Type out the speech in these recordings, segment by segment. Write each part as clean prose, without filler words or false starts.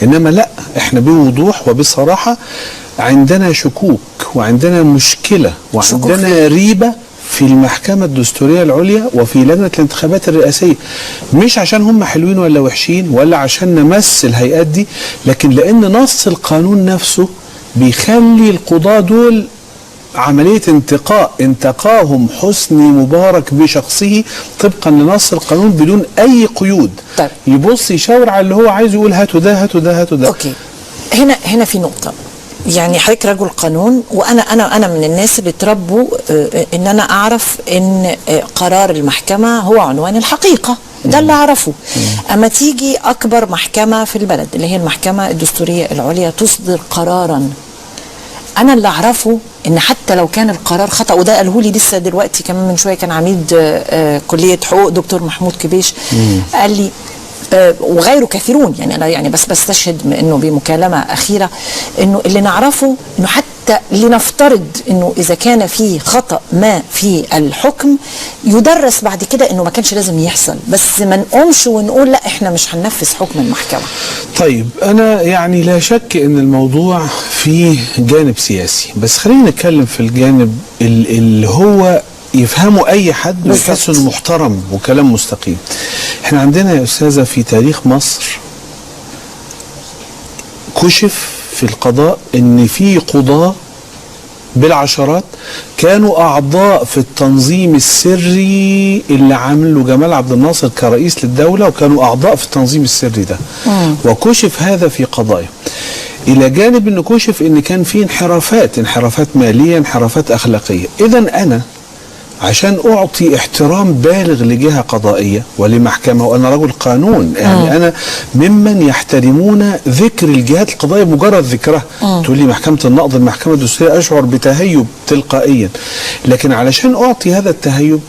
انما لا، احنا بوضوح وبصراحة عندنا شكوك وعندنا مشكلة وعندنا ريبه في المحكمة الدستورية العليا وفي لجنة الانتخابات الرئاسية، مش عشان هم حلوين ولا وحشين ولا عشان نمس الهيئات دي، لكن لأن نص القانون نفسه بيخلي القضاة دول عملية انتقاء، انتقاهم حسني مبارك بشخصه طبقا لنص القانون بدون أي قيود. طيب. يبص يشاور على اللي هو عايز، يقول هاتوا ده هاتوا ده هاتوا ده. okay، هنا في نقطة، يعني حضرتك رجل قانون، وانا انا انا من الناس اللي اتربوا ان انا اعرف ان قرار المحكمة هو عنوان الحقيقة، ده اللي اعرفه. اما تيجي اكبر محكمة في البلد اللي هي المحكمة الدستورية العليا تصدر قرارا، انا اللي اعرفه ان حتى لو كان القرار خطا، وده قاله لي لسه دلوقتي كمان من شوية، كان عميد كليه حقوق دكتور محمود كبيش قال لي وغيره كثيرون، يعني انا يعني بس بستشهد انه بمكالمه اخيرة انه اللي نعرفه انه حتى لنفترض انه اذا كان في خطا ما في الحكم يدرس بعد كده انه ما كانش لازم يحصل، بس ما نقومش ونقول لا احنا مش هننفذ حكم المحكمة. طيب، انا يعني لا شك ان الموضوع فيه جانب سياسي، بس خلينا نتكلم في الجانب اللي هو يفهمه اي حد ويحس انه محترم وكلام مستقيم. احنا عندنا يا استاذه في تاريخ مصر كشف في القضاء ان في قضاة بالعشرات كانوا اعضاء في التنظيم السري اللي عامله جمال عبد الناصر كرئيس للدولة، وكانوا اعضاء في التنظيم السري ده. وكشف هذا في قضايا. الى جانب انه كشف ان كان في انحرافات، انحرافات ماليه، انحرافات اخلاقية. اذا انا عشان أعطي احترام بالغ لجهة قضائية ولمحكمة، وأنا رجل قانون، يعني أنا ممن يحترمون ذكر الجهات القضائية مجرد ذكرها. تقول لي محكمة النقض، المحكمة الدستورية، أشعر بتهيب تلقائيا. لكن علشان أعطي هذا التهيب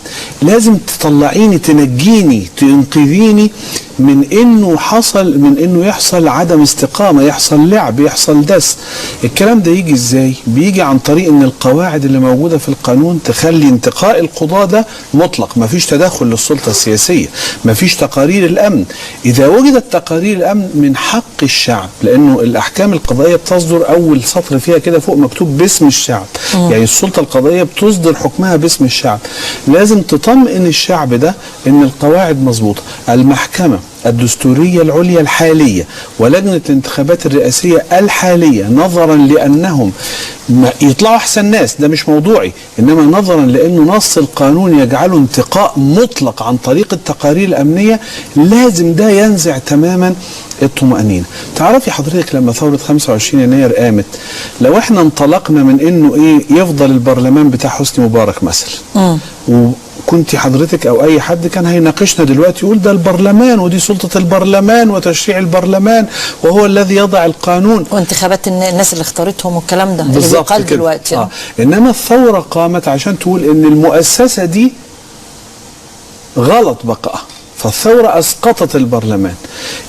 لازم تطلعيني، تنجيني، تنقذيني من انه حصل، من انه يحصل عدم استقامة، يحصل لعب، يحصل دس. الكلام ده يجي ازاي؟ بيجي عن طريق ان القواعد اللي موجودة في القانون تخلي انتقاء القضاة ده مطلق، مفيش تدخل للسلطة السياسية، مفيش تقارير الامن. اذا وجدت تقارير الامن من حق الشعب، لانه الاحكام القضائية بتصدر اول سطر فيها كده فوق مكتوب باسم الشعب. يعني السلطة القضائية بتصدر حكمها باسم الشعب، لازم تطمئن الشعب ده ان القواعد مظبوطة. المحكمة الدستورية العليا الحالية ولجنة الانتخابات الرئاسية الحالية، نظرا لأنهم يطلعوا أحسن ناس، ده مش موضوعي، إنما نظرا لأنه نص القانون يجعله انتقاء مطلق عن طريق التقارير الأمنية، لازم ده ينزع تماما الطمأنينة. تعرفي حضرتك لما ثورة 25 يناير قامت، لو احنا انطلقنا من إنه إيه يفضل البرلمان بتاع حسني مبارك مثلا، وكنت حضرتك او اي حد كان هيناقشنا دلوقتي يقول ده البرلمان ودي سلطة البرلمان وتشريع البرلمان وهو الذي يضع القانون وانتخابات الناس اللي اختارتهم والكلام ده اللي بيقال دلوقتي. انما الثورة قامت عشان تقول ان المؤسسة دي غلط بقى، فالثورة اسقطت البرلمان.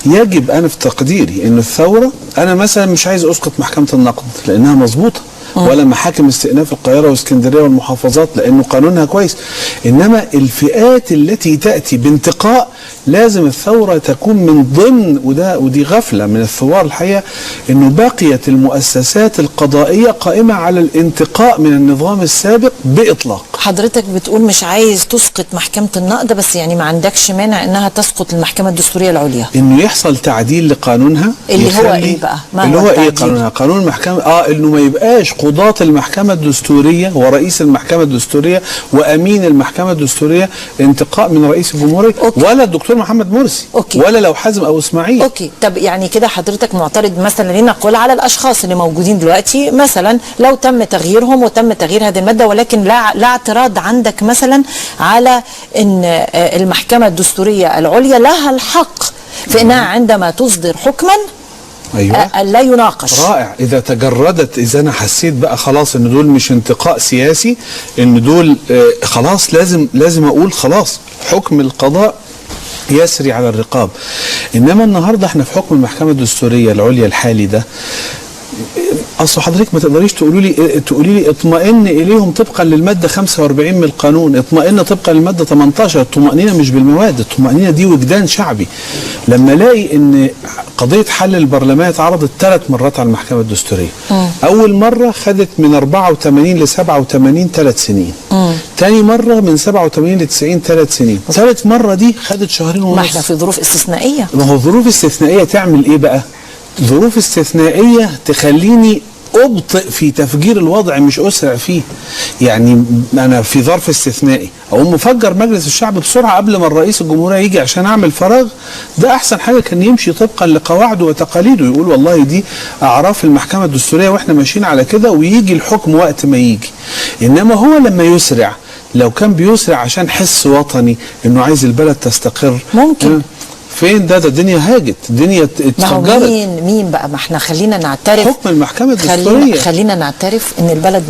يجب انا في تقديري ان الثورة، انا مثلا مش عايز اسقط محكمة النقد لانها مظبوطة، ولا محاكم استئناف القاهرة واسكندرية والمحافظات لأنه قانونها كويس، إنما الفئات التي تأتي بانتقاء لازم الثورة تكون من ضمن، ودي غفلة من الثوار الحقيقة، إنه بقيت المؤسسات القضائية قائمة على الانتقاء من النظام السابق بإطلاق. حضرتك بتقول مش عايز تسقط محكمة النقد، بس يعني ما عندكش مانع إنها تسقط المحكمة الدستورية العليا، إنه يحصل تعديل لقانونها اللي هو إيه بقى؟ ما اللي هو إيه قانونها؟ قانون المحكمة، إنه ما يبقاش قضاة المحكمة الدستورية ورئيس المحكمة الدستورية وأمين المحكمة الدستورية انتقاء من رئيس الجمهورية. okay. ولا الدكتور محمد مرسي. okay. ولا لو حازم أو إسماعيل. okay. طب يعني كده حضرتك معترض مثلا لنقول على الأشخاص اللي موجودين دلوقتي، مثلا لو تم تغييرهم وتم تغيير هذه المادة، ولكن لا اعتراض عندك مثلا على أن المحكمة الدستورية العليا لها الحق في أنها عندما تصدر حكما أيوة. لا يناقش. رائع. إذا تجردت، إذا أنا حسيت بقى خلاص إن دول مش انتقاء سياسي، إن دول خلاص لازم أقول خلاص حكم القضاء يسري على الرقاب. إنما النهاردة إحنا في حكم المحكمة الدستورية العليا الحالي ده اصل حضرتك ما تقدريش تقولي لي اطمئن اليهم طبقا للمادة 45 من القانون، اطمئن طبقا للمادة 18. الطمانينة مش بالمواد، الطمانينة دي وجدان شعبي. لما الاقي ان قضية حل البرلمان اتعرضت 3 مرات على المحكمة الدستورية. اول مرة خدت من 84 ل 87 3 سنين. تاني مرة من 87 ل 90 3 سنين. ثالث مرة دي خدت شهرين ونص. ما احنا في ظروف استثنائية. ما هو ظروف استثنائية تعمل ايه بقى؟ ظروف استثنائية تخليني أبطئ في تفجير الوضع مش أسرع فيه. يعني أنا في ظرف استثنائي أقوم مفجر مجلس الشعب بسرعة قبل ما الرئيس الجمهورية يجي عشان أعمل فراغ. ده أحسن حاجة، كان يمشي طبقا لقواعده وتقاليده، يقول والله دي أعراف المحكمة الدستورية وإحنا ماشيين على كده، ويجي الحكم وقت ما يجي. إنما هو لما يسرع، لو كان بيسرع عشان حس وطني إنه عايز البلد تستقر، ممكن. فين ده؟ الدنيا هاجت، الدنيا اتفجرت. مين بقى؟ ما احنا خلينا نعترف حكم المحكمة الدستورية، خلينا نعترف ان البلد